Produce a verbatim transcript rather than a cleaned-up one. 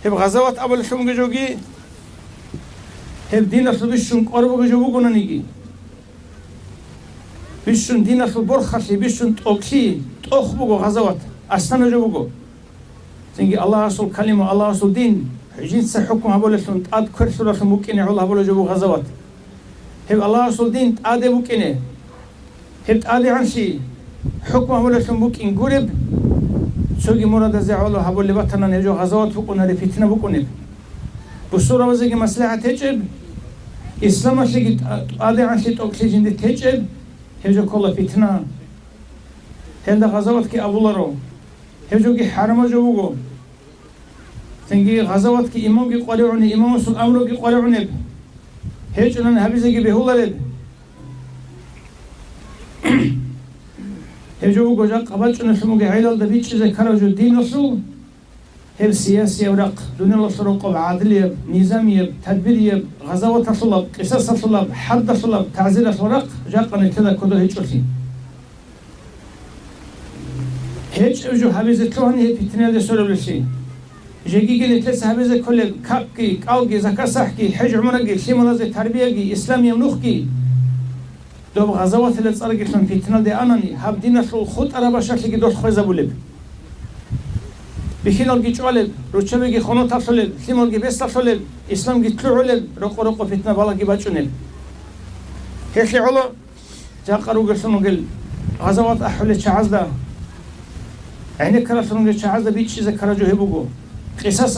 Гьеб гъазават абулелъунги жоги, гьеб диналъул бищун кӀвар буго жо бугонаниги, бищун диналъул борхалъи, бищун тӀокӀлъи, тӀох буго гъазават, аслъана жо буго. Цинги Аллагьасул калима, Аллагьасул дин, жинца хӀукму гьабулелъун, тӀад кверлъуралъун букӀине гӀоло гьабула жо буго гъазават. Гьеб Аллагьасул дин тӀаде букӀине, гьеб тӀадегӀанлъи хӀукму гьабулелъун букӀин гуреб, цоги мурадазе гӀоло гьабулеб батанани гьеб жо гъазават букӀунаре, питна букӀунеб. Бусурабазеги маслихӀат гьечӀеб, исламалъеги тӀа-, тӀадегӀанлъи тӀокӀлъи жинде течӀеб, гьеб жо ккола питна. Гьелда гъазаватги абуларо. Гьеб жоги хӀарамаб жо буго. Цинги гъазаватги имамги къваригӀуни, имамасул амруги къваригӀунеб. ГьечӀунани гьабизеги бегьулареб. Гьеб жо буго жакъа бачӀунелъун бугеб гӀелалда бичӀчӀизе ккараб жо диналъул, гьеб сиясияб рахъ, дуниялалъул рокъоб гӀадлияб, низамияб, тадбирияб, гъазаваталъулаб, къисасалъулаб, хӀаддалъулаб, тагӀзиралъул рахъ жакъа нилъеда кодоб гьечӀолъи. ГьечӀеб жо гьабизе лъугьани гьеб питнаялде сверулелъи. Жегиги нилъеца гьабизе кколеб какги, кӀалги, закат-сахӀги, хӀеж-гӀумраги, лъималазе тарбияги, исламияб нухги, доб гъазаватила цӀарги лъун питналде анани, гьаб диналъул хутӀараб башалъиги долъ хвезабулеб. Бихьиналги чӀвалеб, руччабиги хоноталъулеб, лъималги бесдалъулеб, исламги лъугӀулеб, рокъо-рокъо питна-балагьги бачӀунеб. Гьелъие гӀоло, жакъа ругелъун ругел гъазават ахӀулел чагӀазда, гӀенеккаралъун ругел чагӀазда бичӀчӀизе ккараб жо гьеб буго. Къисас